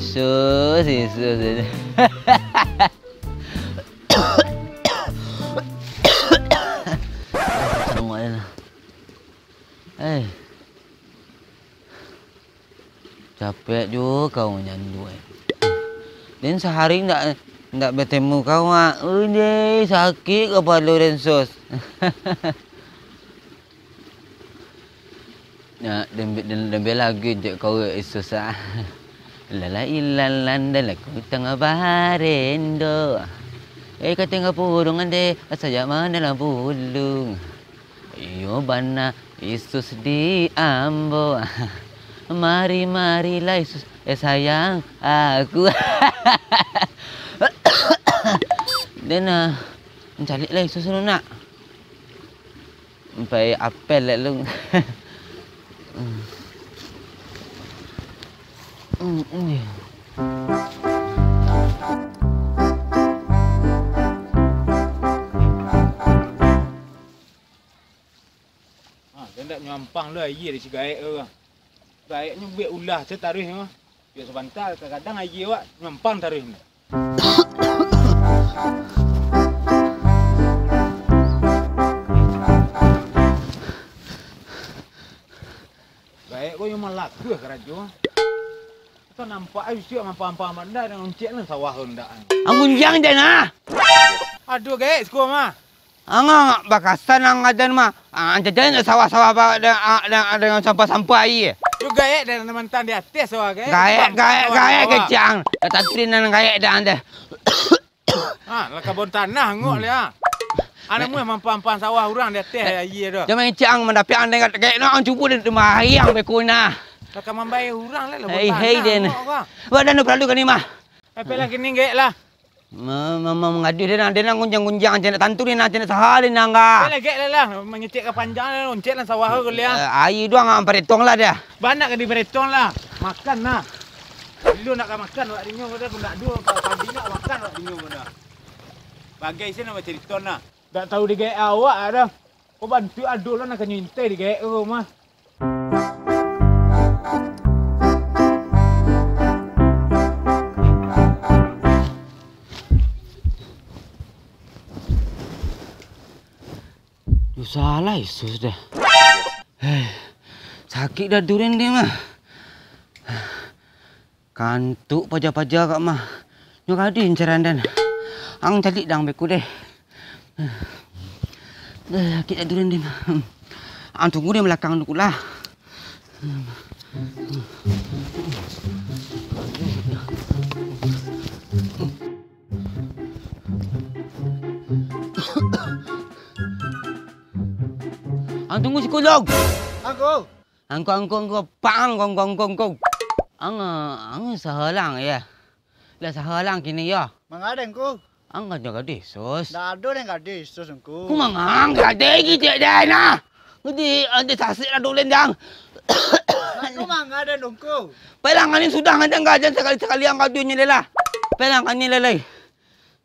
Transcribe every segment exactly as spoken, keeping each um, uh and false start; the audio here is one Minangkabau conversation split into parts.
Sus, Yesus. Eh. Capek juo kau manyanduak, eh. Den sahari ndak, ndak batemu kau, ah. Udah sakik kapalo den, Sus. Nah, den, den, den bela lagu untuak kau, eh, Sus, ah. Lalai lalan dan lagu tangah barendo. Eh, ka tangah pudung ande, sajak mano lah bulung. Iyo bana, Yesus di ambo. Mari, marilah Yesus, eh, sayang aku. Den, ah, mancaliak lah Yesus tu nak. Sampai apel lah lu. Hmm, hmm. Ha, den ndak nyampang lo aia di si gaek tu. Gaeknyo buek ulah se taruih tu. Yo sabanta, kadang-kadang aia awak nyampang taruih tu. Gaek ko yo malakuah karajo. Kito nampak ai bisuak mampa-mampa banda nan oncek nan sawah tu ndak. Ang gunjiang den ah. Aduh, gaek siko mah. Ang, ang bakasan ang aden mah. Ah, ang jajan sawah-sawah ba-, da-, ah, da-, dengan sampah-sampah aia. Yo gaek den mantang di ateh sawah gaek. Gaek, gaek, gaek kecek ang. Dah tantu nan gaek dah ang deh. Ha, lah kabon tanah angok le, ha. Anak muah mampang-mampang sawah urang di ateh aia tu. Jan mangecek ang mandapek ang dengah gaek no, ang cubo den mari ang beko nah. Lah ka mambayar urang lah, lah Hei, hei, den. Angok ka. Buat dan perlu kani mah. Tapi lah kini gaek lah. Ma-, ma-, ma-, mangaduh den, den gunjiang-gunjiang, cak nak tantu den, cak nak saha den angga. Tapi lah gaek lah lah, mangecek ka panjang lah, oncek lah sawah ko le, ha. Eh, aia duang ang paretong lah dah. Banyak ka diparetong lah. Makan lah. Dulu nak ka makan awak dinyo ko dah, pun nak duo, padi nak makan awak dinyo ko dah. Bagai se nak bacarito nah. Dak tahu digaek awak dah. Ko bantuak ado lah nan ka nyo intai digaek ko mah. Yo salah Yesus dah. Heh, sakik dah duren dia mah. Kantuk paja-paja kak mah. Nyo gadih incaran den. Ang caliak dang beko deh. Deh, sakik dah duren den. Ang tunggu di balakang tu lah. Ang tunggu siko, Jong. Angku. Angku, angku, angku, pang, kong, kong, kong, kong. Ang, ang sahalang, ya. Lah sahalang kini, ya. Manga den, Ngku? Ang kan jaga Yesus. Ndak ado den gadih Yesus, Ngku. Ku mangang gadih gitu ya, den, ah. Ngerti, ande sasik lah dulu, den, jang. Aku manga den, Ngku. Pelanganin sudah, ngadang gajan sekali-sekali ang gadihnya, lela. Pelanganin, lelai.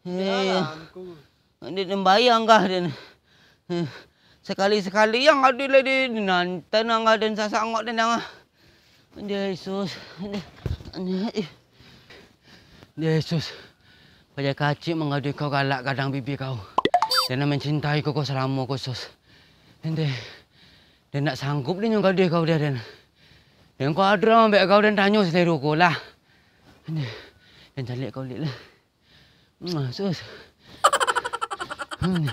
Eh. Salah, Ngku. Ande den bayang kah, den? Eh, sakali-sakali ang gadih, lai, di, di nantan ang gadih sasak angok, den, ang, ah. Yesus, Yesus, paja kacik manggaduah kau galak gadang bibia kau. Den nan mancintai kau, kau salamo ko, Sus. Den, den ndak sanggup den nyo gaduah kau, den. Den kau adra ambek kau, den tanyo sandiri ko lah. Den, den caliak kau liak lah. Muah, Sus. Hmm.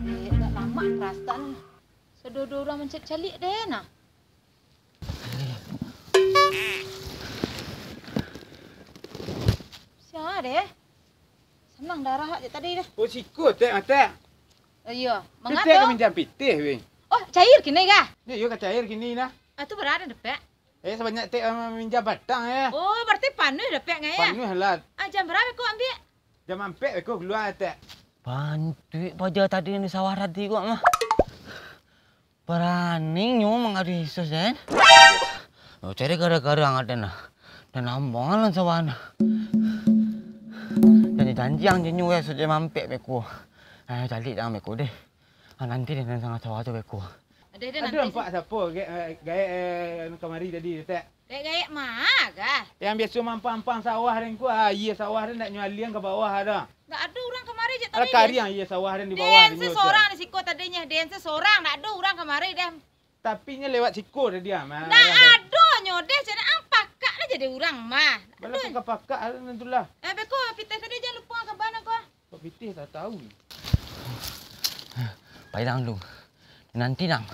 Eh, agak lamak parasaan. Sado-do urang mancaliak-caliak deh, nah. Sia deh? Sanang darah jak tadi dah. Oh, siko, Tek, Tek. Oh, iyo. Manga tu? Tek ka minjam pitih, weh. Oh, cair kini kah? Yo, yo, ka cair kini nah. Ah, tu bara dapek? Eh, sabanyak Tek, eh, minjam batang, eh. Oh, berarti panuh dapek ngai, eh? Panuh lah. Ah, jam bara beko ambiak? Jam ampek beko kalua, Tek. Bantuak paja tadi nan di sawah tadi ko mah. Baraninyo manggaduah Yesus, den. Oh, cari gara-gara anggadan nah. Den ambang lah sawah nah. Janjiang jo nyo, eh, sudah mampek beko. Ah, caliak dang beko deh. Ah, nanti deh, nan tangah sawah tu beko. Deh, deh, nanti. Ado nampak sapo, gaek, eh, gaek, eh, kamari tadi, Tek? Gaek-gaek ma kah? Yang biaso mampang-ampang sawah den ko, ah, iyo sawah den ndak nyo aliang ka bawah ado. Ndak ado urang kamari je tadi. Alah, kariang iyo sawah den di bawah. Den se sorang di siko tadinyo, den se sorang, ndak ado urang kamari deh. Tapi nyo lewat siko tadi ah, mah. Ndak ado nyo deh, cak ang pakak lah jadi urang mah. Ndak ado. Bala pakak-pakak lah tu lah. Eh, beko pitih tadi jan lupo ka bana ko. Kok pitih tak tahu ni. Pai dang lu. Nanti dang.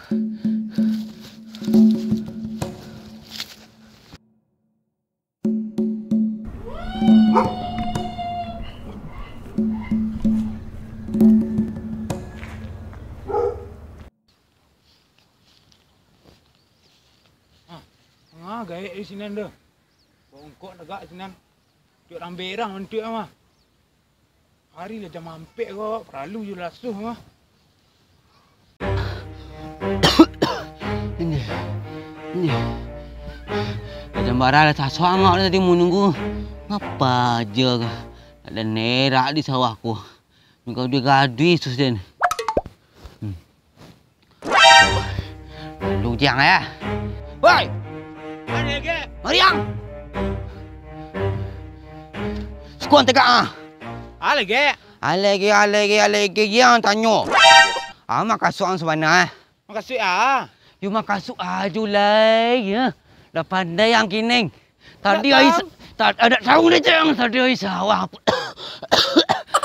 Ah, ah, gaek di sinan tu. Bongkok tagak sinan. Tuk ramberang bantuak mah. Hari lah jam ampek ko, paralu jo lasuah mah. Ini, ini. Lah jam bara lah sasok angok tadi manunggu. Ngapa aja kah? Ada nerak di sawah ko. Ni kau dia gaduh sus den. Hmm. Lalu jang, eh. Woi! Mariang! Sukuan tegak, ah. Alege. Alege, alege, alege, yang tanyo. Ah, makasuak ang sabana, eh. Makasuak, ah. Yo, makasuak ajo lai, ya. Lah pandai ang kining. Tadi ai sa-, ta-, dak tahu deh, Cang. Tadi ai sawah.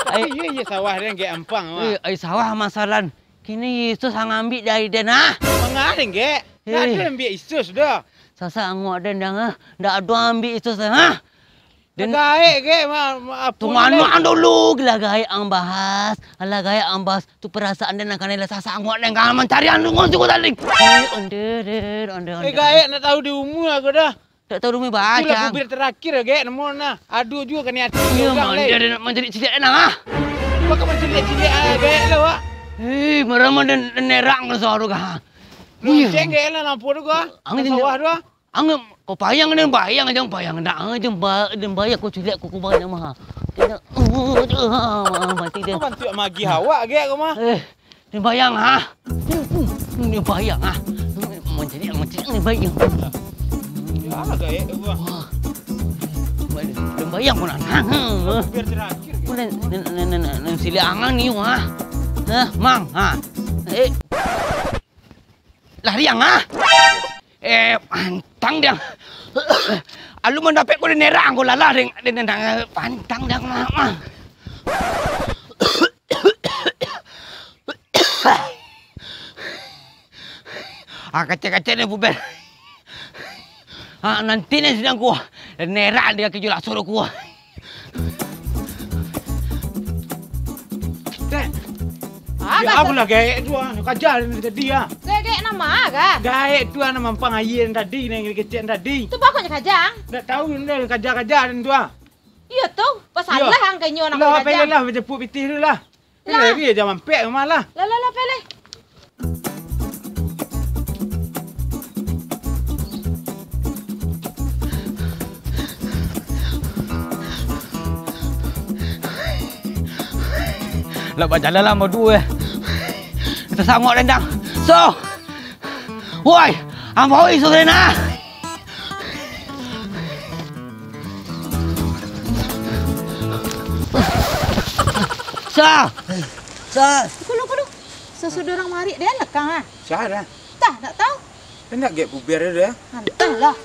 Ai, iyo, iyo, sawah deh, gaek ampang, wah. Eh, ai sawah masalah. Kini Yesus ang ambiak dari den, ah. Mangah deh, gaek. Ndak ado ambiak Yesus doh. Sasak angok den, dang, ah. Ndak ado ambiak Yesus, ah. Den gaek, gaek, ma-, ma-, apo tu manuk ang dulu, lah gaek ang bahas. Alah gaek ang bahas. Tu parasaan den nan kanai lah sasak angok den, kan mancari ang dungo suku tadi. Eh, onde, den, onde, onde. Eh, gaek, ndak tahu di umua ko doh. Tak tahu rumi baca. Itulah bubir terakhir, gaek, namo nah. Ado juo kanai ati urang lai. Iyo, dia nak mancari ciliak nah, ah. Bukan mancari ciliak, ah, gaek lah, wak. Eh, marah mah den, den nerak ngan suaro kah. Lonceng gaek lah lampu tu kah. Angin sawah tu, ah. Angin, kau payang den bayang, jangan payang dak. Angin den ba-, den bayang kau ciliak kau, kau bayang mah. Tidak. Mati den. Kau bantuak magih awak, gaek, kau mah. Eh. Ni bayang, ha? Ni bayang, ha? Mancaliak, mancaliak ni bayang. Yo lah, gaek tu, Bang. Wah. Ni bayang ko nan. Ha, ha. Biar terakhir, gitu. Ko nan, nan, nan, nan, nan siliak ang ni, ha? Ha, Mang, ha? Eh. Lari ang, ha? Eh, pantang dek ang. Alun mandapek ko den nerak ang ko lalah, dek, dek, dek, pantang dek ang, Mang, Mang. Ah, kacek-kacek ni, Puber. Ah, nanti ni sidang ku. Nerak dia kaki julak suruh ku. Dek. Ah, ya, aku lah gaek tu, ah. Kaja dari tadi, ah. Gaek-gaek nama, kah? Gaek tu, ah, nan mampang aia tadi, nan kecek tadi. Tu pokoknya kaja. Ndak tahu, ndak kaja-kaja tu, ah. Iyo tu, pasalah ang kanyo nak lah, kaja. Lah, lah, jemput pitih dulu lah. Lah. Lari jam ampek rumah lah. Lah, lah, lah, pai lai. Lah, bajalan lah, madu, eh. Kita sangok dendang. So, woi, ambo isu kena. Sa! Sa! Kulo, kulo. Sasudah urang marik, den lekang, ah. Sia dah? Tah, ndak tahu. Hendak gaek Puber dah. Antahlah.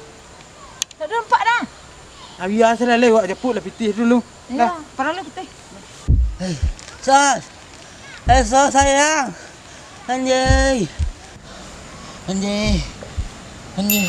Ndak ada nampak dah. Ah, biasalah, lewat jemput lah pitih dulu. Iyo, lah. Paralu pitih. Eh, Sos. Eh, Sos sayang. Anjay. Anjay. Anjay.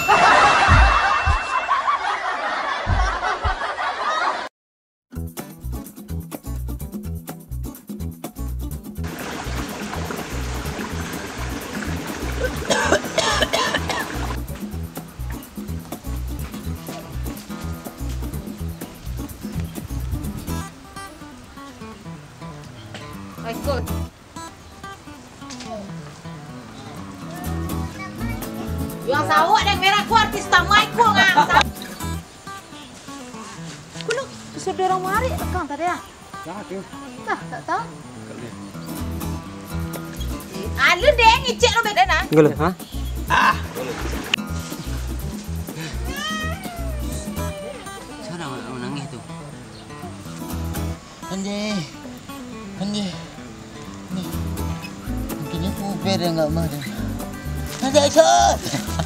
Ikut. Yang sawak dek merah ku artis tamai ku ngang. Kuno, sudah urang marik lekang tadi ah. Nah, tak tahu. Alun deh, ngecek lo beda nah. Enggak lo, ha? Siapa nak menangis tu? Anjay. Anjay. Ni. Mungkin aku beda enggak mah deh. Anjay, shot.